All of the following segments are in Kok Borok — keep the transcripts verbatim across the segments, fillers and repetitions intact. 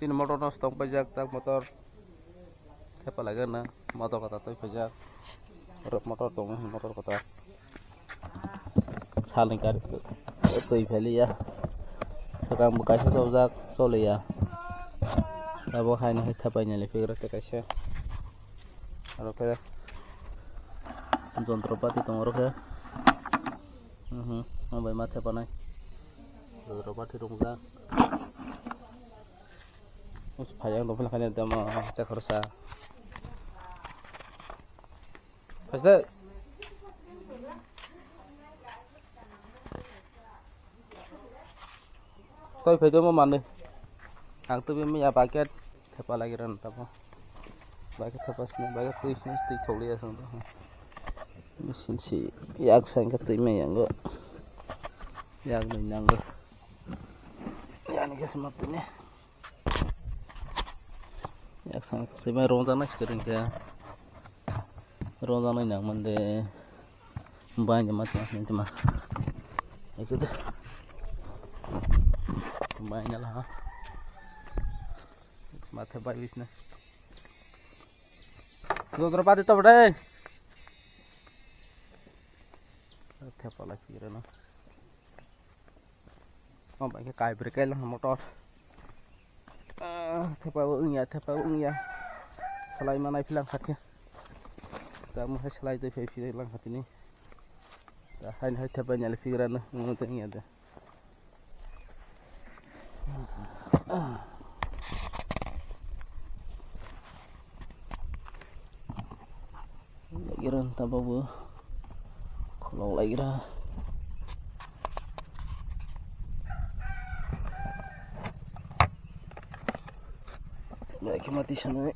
Tini motor no stong paijak, tak motor thepa lagana, motor kota twi paijak. Oro motor tongo, motor kota. Salni gari twi pheliya. Swkang bo kaisa chopjak, choliya. Abo haino hai thepai nai le phi oro tei kaisa. Oro khe jontropati tongo oro khe. Mhm, omo bai ma thepanai. Jontropati tongjak. Us phai ang dophaina khaina tamo cha khorsa. Phai de. Toi phai domo manwi. Ang twi mia bucket thepa lagi ran tamo. Bucket thepa sini, bucket twi sini twi choli asang to. Mesin si yak sang ka twi mai yango. Yak ni nango. Yani ke semat ni. Yak sang ka twi mai rong jana chikirin ke. Rong jana nang mande. Bai ni ma tma ni tma. Itu deh. Bai ni lah. Mathe bai bisna. Dodro pati to bade. Thepa lai pira no. Oh, bai ke kai bre kai lang motor. Ah, thepa bo wngya, thepa bo wngya. Salai manai philang khatia. Tamo hai salai twi phai phai lang khatini. Ta hai hai thepa nyali phigra no, ngono tengya de. Laigira tabo bo kholok laigira. Bai khe mati sanai.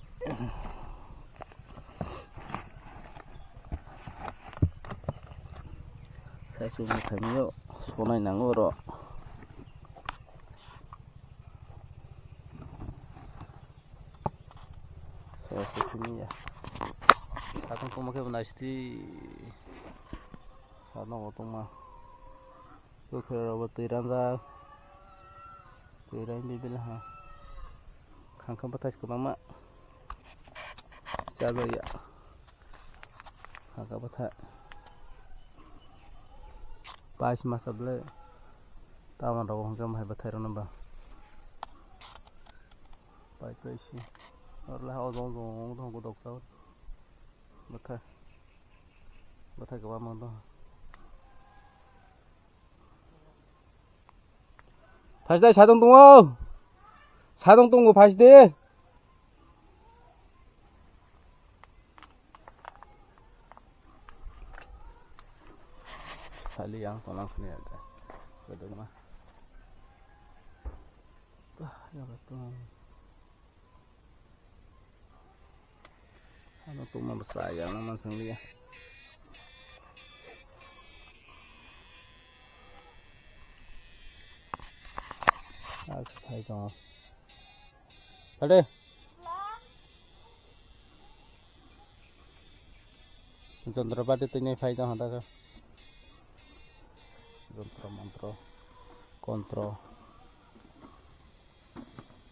Sai sung thangyo sonai nango oro. Saya sih ini ya. Atong tongma khe bo naisiti. Atong bo tongma. Bukhara rok bo twi ranjak. Twi ran bibila ha. Khangkha bwthai kwbangma. Chajakya. Khangkha bwthai. Pais masa ble. Tamon rok hwnkhe mahai bwthai rwno ba. Pai pai si. Oro le ha ojong ojong tongo doksa. Bwthai. Bwthai kwbangma tongo. Phaisdai sadong tongo. Sadong tongo phaisdi. Sali yang tonang khni ada. Kedengma. Bah, ya betul. Ano tuma basa ya, naman sanglia. Ak, hai to. Ade. Jontrapati tini phai tong hada khe. Jontro montro, kontro.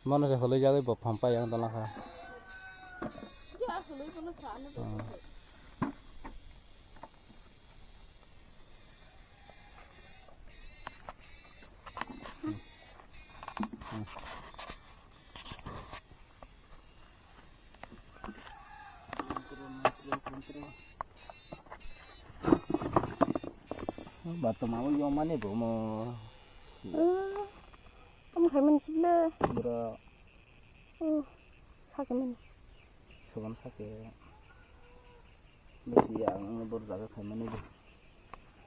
Mano se hului jagwi bo phampai ang dona kha. Ya, hului bono sa ano. Hmm. Bato mawi yomani bo mo. Tamo khaimani sible. Bro. Oh, sakemani. Soban sake. Bisi ya ang bor jaga khaimani bo.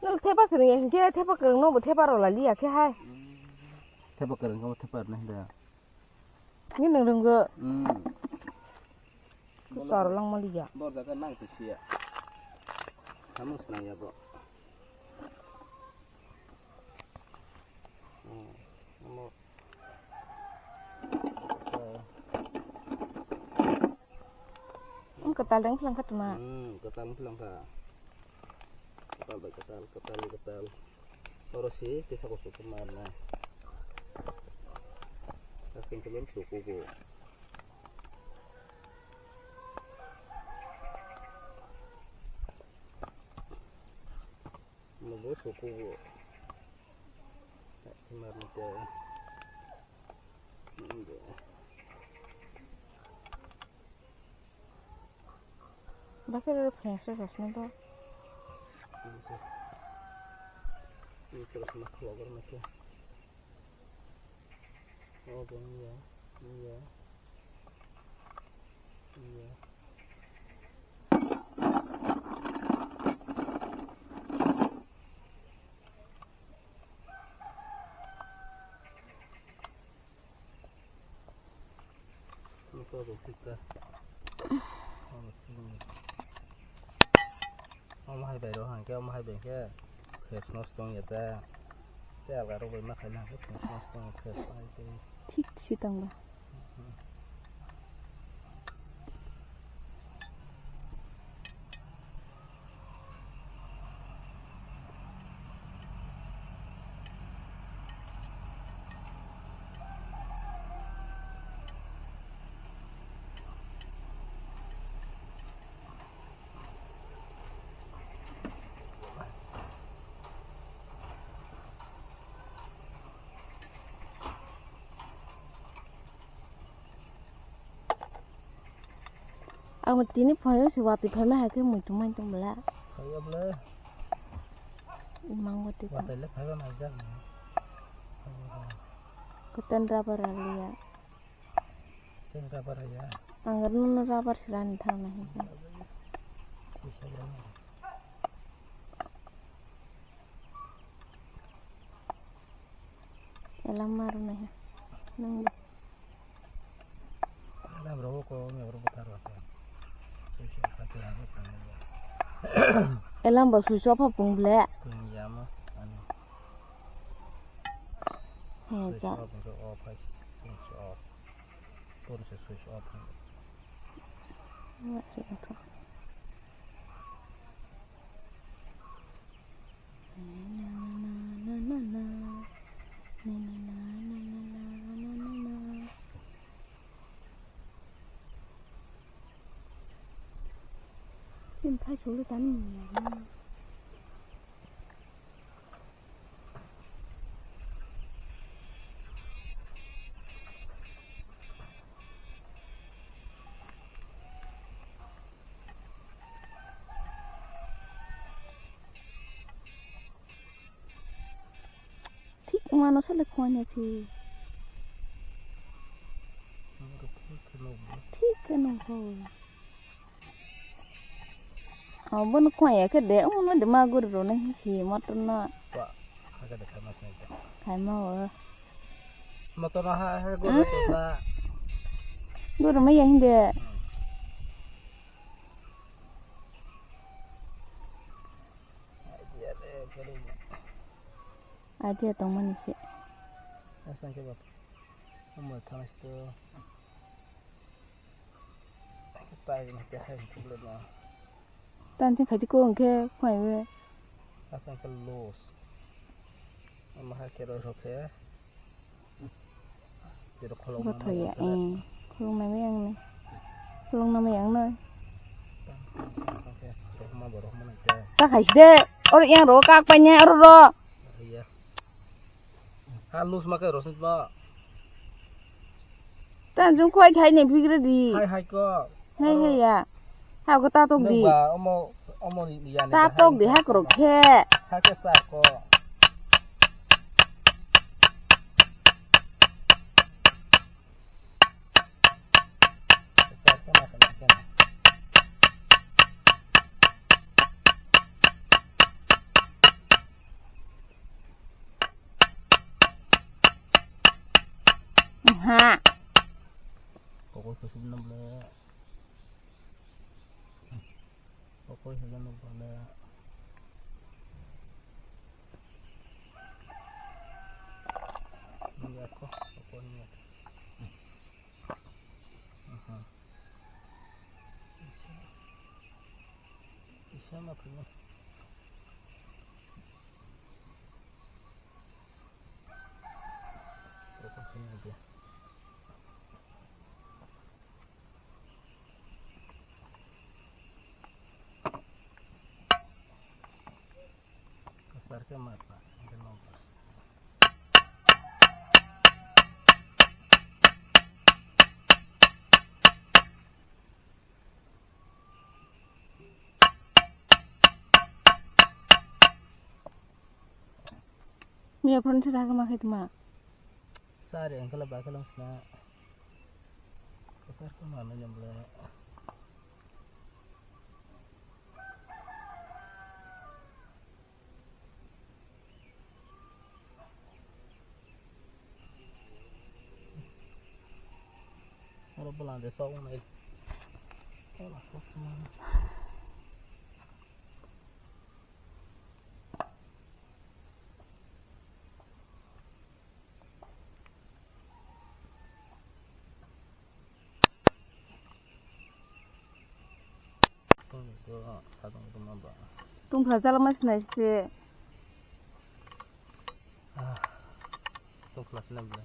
Nol thepa sering ya, hingke thepa kereng no bo thepa rola liya khe hai. Thepa kereng ko thepa na hinda. Ni nang renggo. Hmm. Charo lang mali ya. Bor jaga nang tu siya. Kamu senang ya, Bro. Hmm. Kamu. Ang katal dang plang katuma. Hmm, katal plang ka. Katal bai katal, katal bai katal. Oro si tisa ko suku marna. Aswng khe mem sukugo. Nogo sukugo. Himar mate. Bakhe rw fresh rw rosna bo. Ini sih. Ini terus mak vlogger mak ya. Oh, bang ya. Iya. Iya. Nokha rw sita. Omo hai bai rw hangke, omo hai bai khe fresh nos tong ya ta. Te alga rw bai ma khai na hangke fresh nos tong, fresh hai te. Thik si tong ba. Ang tini phaino se watwi phaima hai khe muitu mai tong bwla. Phaiya bwle. Imang watwi tong. Watwi le phaiba naijak ni. Koten rubber aliya. Ten rubber ya. Ang rwno rubber sirani thang nahi khe. Sisa ya. Elam maru nahi. Nang. Elam rogo ko me rogo thar wa. Elam bo switch off pung ble. Pung ya mo. Ani. He ja. Switch off, switch off. Phone se switch off. Wa ri to. Chini thaichuk le tani mung ya. Thik mano sale khwanya phi. Thik khe nokho. Obo no khwanya khe de, omo no de ma guri rw nai si motor no. Khaima o. Motor no ha ha guri rw ta. Guri ma ya hinde. Idea tongmani se. Asang khe ba. Omo thana sito. Pai ni khe hai thukle no. Tan thik khaji ko hwnkhe khwai we. Asang khe los. Omo hai khe rw rw khe. Gothoya, eh, khulungnai mayang ni. Khulungnai mayang noi. Ta khaisi de, oro yang ro kak painai oro ro. Ha lose ma khe rosnit ba. Ta jung khoi khai ne bigre di. Hai hai ko. Hai hai ya. Ha ko ta tok di. Nokba omo, omo ni ya ne. Ta tok di ha krok khe. Ha khe sa ko. Ha. Kokol kusum na bole. Kokol hega na bole. Ni ako, kokol ni ako. Aha. Isa. Isa ma punya. Kokol hega dia. Sarke matma, hingke nokbar. Miya phone se daga ma khai tuma. Sari engkhala bakhalang sna. Kasar ko mana nyambla. Oro bwlande sok nai. Oro sok nai. Tungphla jala ma sinai se. Ah, tungphla sinai bwle.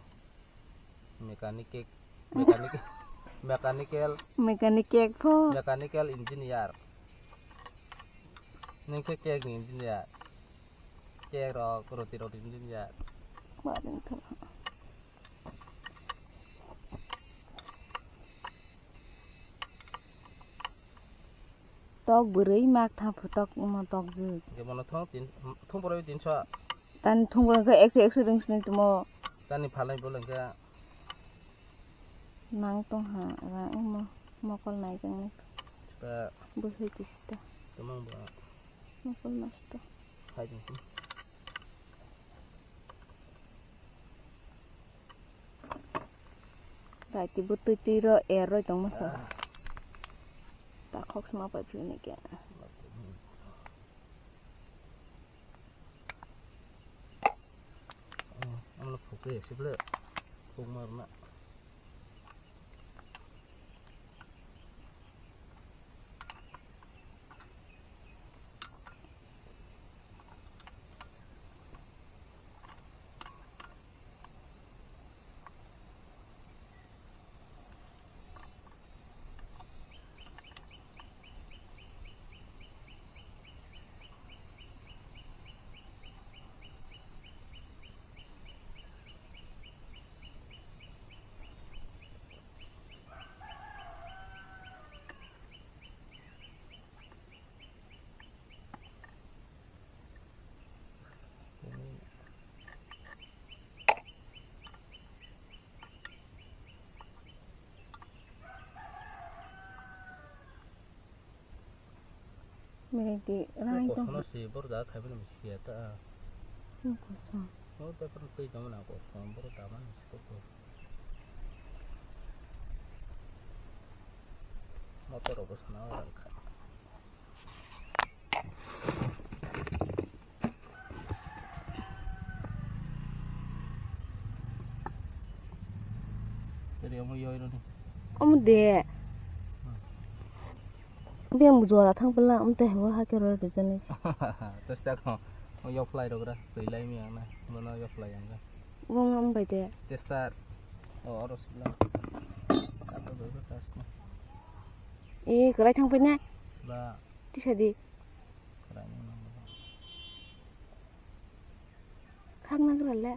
Mechanic, mechanic, mechanical. Mechanic pho. Mechanical engineer. Nung khe cake ni engineer. Cake rok, roti rok ni engineer. Ba nung tho. Tok bwrwi mak thang phutok mo tok jwk. Jemon thong tin, thong borwi tinso. Tani thong borwi khe ekso, ekso ring sini tumo. Tani phalai bolong khe. Nang tong ha, ra mo, mokol nai jang ni. Bwsai tista. Tumang ba. Mokol nasta. Hai jang. Daiti bwtwi twi ro er roi tong masa. Ta khok sma pai phiyuni khe. Amla phukri sible phuk marna. Miriti rang tong. Kosono si borda khaibini siya ta. Kosom. Oh, te pun twi tong na kosom borda man si kok. Motor obo sana orang kha. Omo de. Biyang jora thang pala, omo tei hwnba hakhe rw rwjani. Testa ko, o yok fly rok ra, twi lai mi ang na, bono yok fly ang na. Omo omo bai de. Testa, o oro sila. Kato bai ko testa. E, kwlai thang pai na? Sila. Tisa di. Kwlai ni nang. Khakna kwrwle.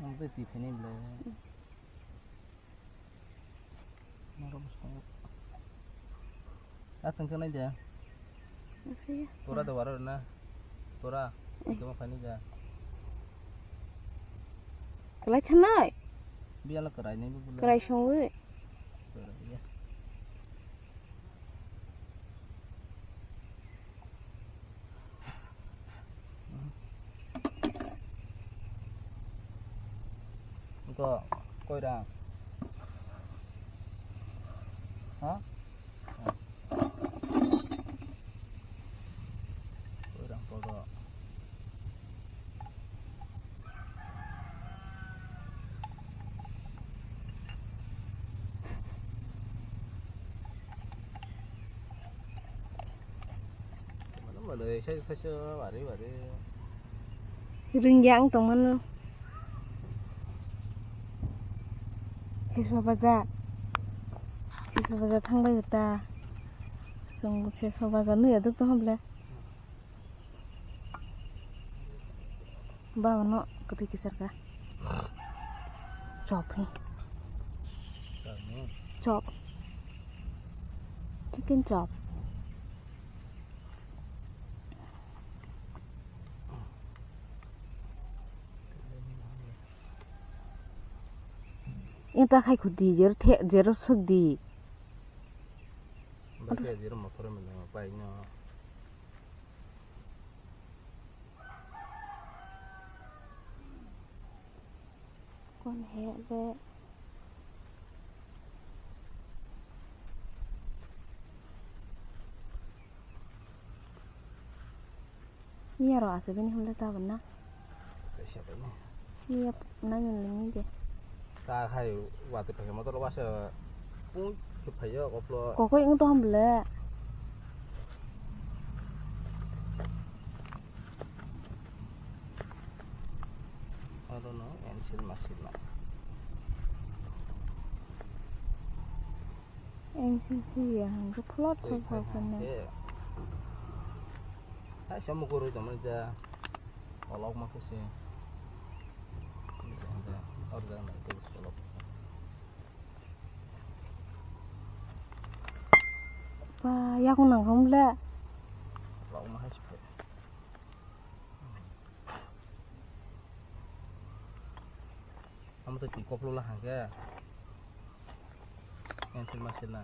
Ang tei twi phainai bwle. Norok bwskango. Aswk khe nai de. Tora de waro na. Tora. Kema phainai de. Kwlai thanai. Biyalo kwrai nai bwle. Kwrai songwi. Ko, koira. Ha? Koira kodo. Ringya ang tongmano. Siswa baja. Siswa baja thangbai ta. Tong se soba jan nui aduk tong bole. Ba no kati kisar ka. Chop hi. Chop. Chicken chop. Eta khai khudi, jero the, jero suk di. Ba khe jero motor mwnwi pai no. Kon he be. Miya ro ase bini hwnle tabuk na. Miya nai nang lini de. Ta hai wati phai motor wasa pung khe phaiyo koplo. Kokoi wng to hwnle. Oro no ensil masil na. N C C ya hwnkhe plot sa phai phai phai phai na. Hai sa mukur rwi tongmani ja. Olok ma khe se. Order na ito olok. Ba yakung nang khum le. Olok ma hai se phai. Amo twi koplo la hangke. Ensil masil na.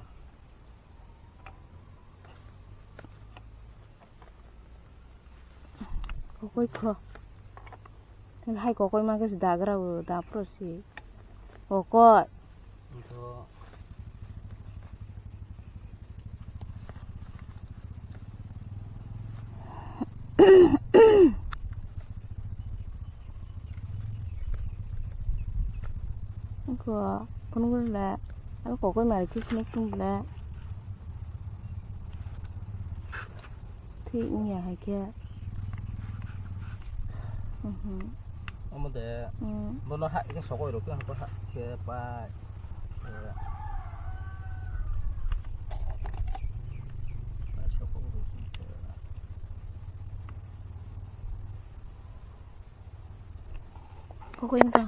Kokoi kho. Hai kokoi ma khe dagra o dapro si. Kokoi. Ito. Ko phunugre le, abo kokoi mari khe sini tung le. Thik wngya hai khe. Mhm. Omo de, hmm, bono ha khe sokoi rok khe ha khe pai. Kokoi wngkha.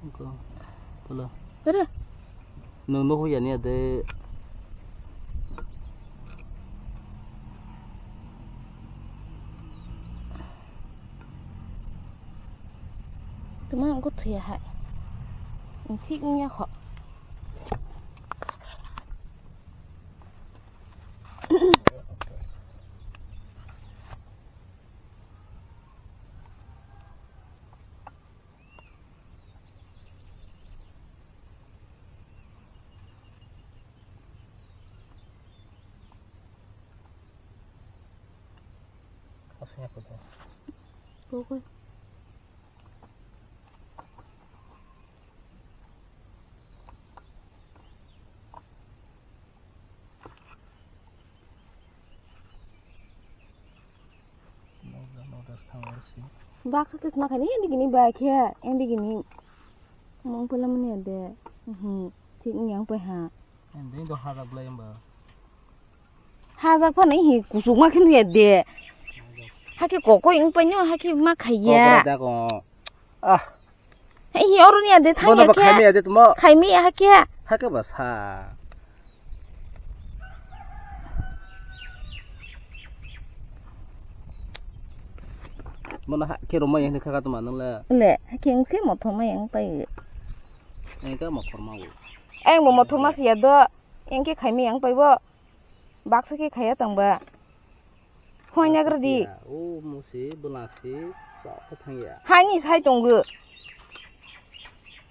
Wngkha. Tala. Pere. Nwng nuhuk ya niya de. Tuma ang kuthu ya hai. Ang thik wngya kho. Aswk ya kuthu. Kokoi. Baksa kisma khani endi gini bai khe, endi gini mung pala mani ade. Hmm, thik wngya wng pai ha. Endi do hajak lai hwnba. Hajak phano hi kusuk ma khe nuya de. Hakhe kokoi wng pai no, hakhe ma khaiya. Kokra da ko. Ah. Hi oro niya de thang ya khe. Bono ba khaimi ya de tumo. Khaimi ya hakhe. Hakhe ba sa. Bono hakhe roma yang kha ka tuma nang le. Le, hakhe wng khe mothor ma yang pai. Engka mothor ma bo. Eng bo mothor ma siya do. Engke khaimi yang pai bo. Baksa khe khaya tang ba. Hoi nagra di. O musi bwla si sok khe thang ya. Hani sai tongo.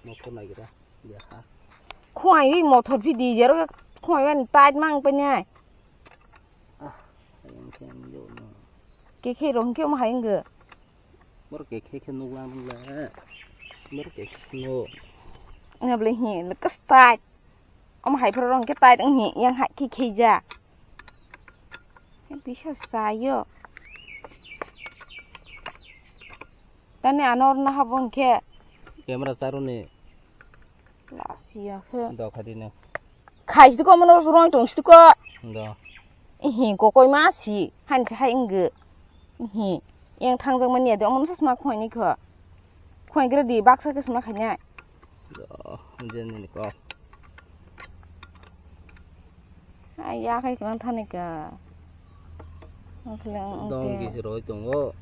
Mothor nai gira. Ya ha. Khoi wi mothor phi di jero khoi wan tait mang pa nai. Ah, yang khe ang yo no. Ke khe rong khe mo hai ngo. Bor ke khe khe nuk lang le. Bor ke khe nuk. Nga ble hi le kas tait. Omo hai phoro rong khe tait wng hi yang hai khe khe ja. Bisa sayo. Tani ano orna habo hwnkhe. Camera charuni. Lasiya khe. Do khadino. Khaisidi ko mono rong tong sidi ko. Do. Ihi kokoi ma si. Hani se hai wngkhe. Ihi. Yang thangjak mani ya de omono sasma khoi ni kho. Khoi gra di baksa khe sma khainai. Do. Jeni ko. Ai, ya khai kwrwng thani ka. Ang khle ang Dong te. Kisi roi tongo.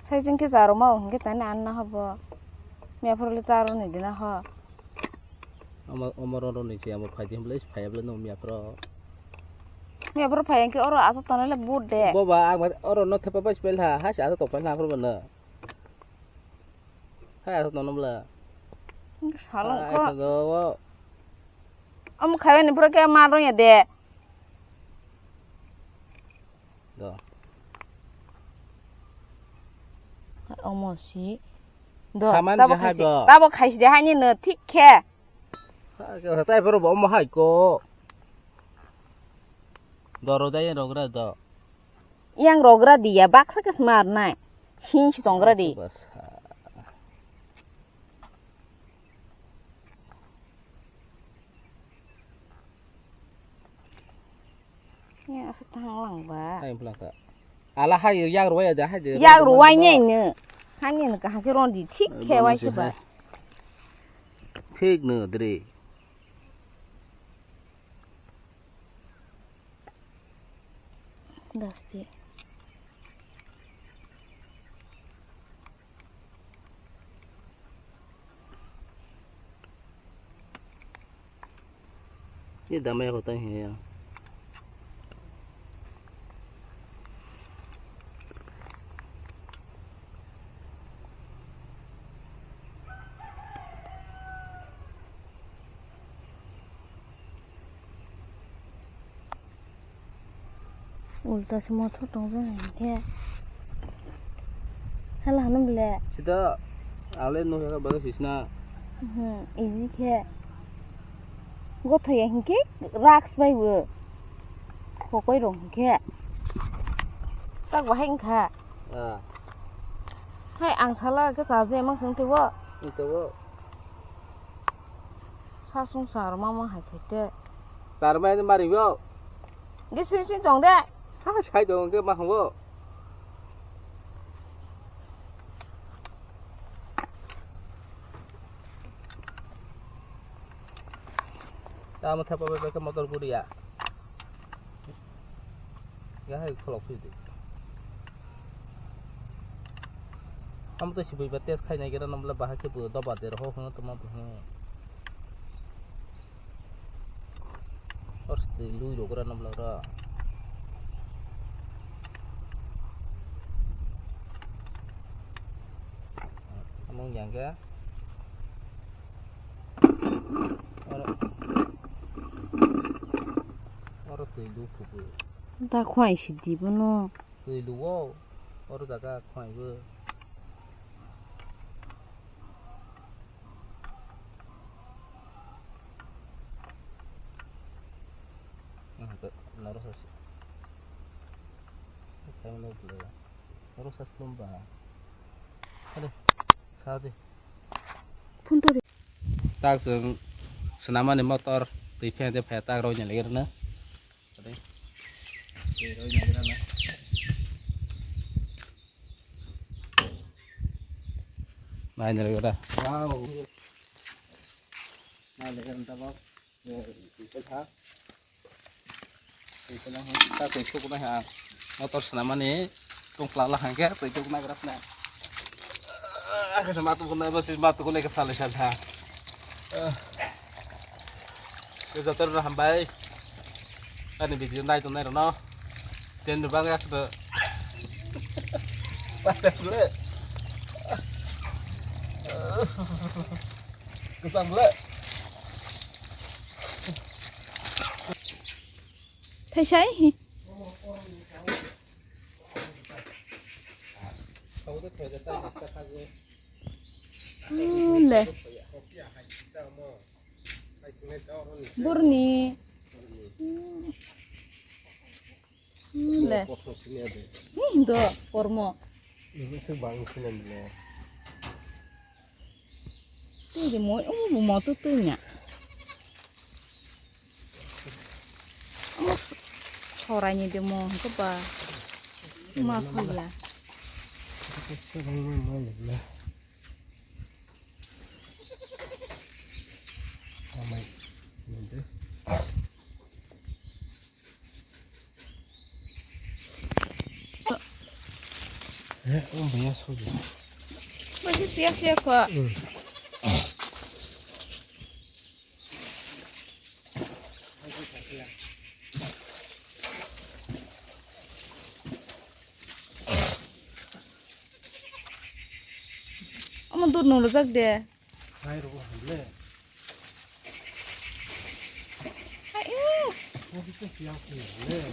Sai chwng khe charo ma hwnkhe tani anna habo. Miya phuru le charo ni dina ho. Ama, ama ro ro ni se ama phai di hwnle phai ya bole no miya phuru. Miya phuru phai hwnkhe oro aswk tonle but de. Boba ang oro no thepa bai spel ha, ha se aswk tong phai na phuru no. Hai aswk tongno bwla. Salong ko. Hai aswk o. Omo khaimani pura khe ma rwngya de. Do. Omo si. Do, khamani tabo je hai khaisi. Do. Tabo khaisi de haini no thik khe. Ha, khe tai phuru bo omo hai ko. Doro dai rogra do. Yang rogra diya baksa khe sma rwnai. Sing si tongra di. Bas. Ya, asa tang lang ba. Hai, pulang ka. Ala hai, yak ruwai ada, hai de, Yak ruwai ni no. Hani no kaham khe rondi thik khe wai se ba. Thik no, dre. Dasti. Ni damai ako tang hiya. Ulta se mothor tongjak hinkhe. Hala hano bole. Sida ale no ya baga sisna. Hmm, easy khe. Gothoya hinkhe raks bai bo. Kokoi rok hinkhe. Tak bahai wngkha. Ah. Hai ang sala khe chaje mang sung tibo. Tibo. Sasung charma ma hai khaite. Charma ni mari bo. Gising sing tong de. Ha sai tong ke ma hango. Tamo thapa bai ke motor guria. Ya hai kholok sidi. Amo to sibui ba test khai nai gira namle bahai khe bo doba der ho hwnga tongma bo hwnga. Or sidi lui rok gra namle gra. Among yang ga. Oro, oro twi lu phuku. Da khwai sidi bono. Twi luo, oro jaga khwai bo. Noro sasi. Khaimano bwlai. Oro sasi lomba. Are, sa de. Phunto de. Tak chwng swnamani motor twi phai de phai tak rw nya lagi rwna. Twi rw nya lagi rwna. Nai nya lagi rwna. Wow. Nai nya lagi rwna tabok. Twi kha. Twi kha. Ta twi thuk nai ha. Motor swnamani tong kla la hangke twi thuk nai grap na. Ah, kasa matu kunai basi matu kunai kasa le sal ha. Ah. Ke jotor hambai. Ani video nai tongnai rwno. Ten rwbang ya sudo. Patas le. Kesam le. Thaisai. Ule. Burni. Hmm, le. Kosong sini ada. Ih, do, kormo. Ini sih bang sini le. Twi de moi, omo bo moto twi nya. Omo s-, sorai ni de mo, hwnkhe ba. Ma soya. Amai, ini de. Eh, um, biya soja. Masih siap-siap, Kak. Hmm. Omo dud nung rwjak de. Hai rw hwnle. Hai, uh. Omo kisa siya hwnle.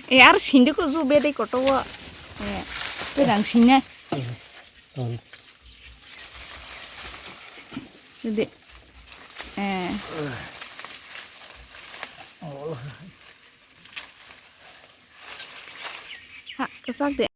Eh, aro sindi ko ju bedai koto o. Eh, te rang sinne. Ton. Dede. Eh. Ha, kwchak de.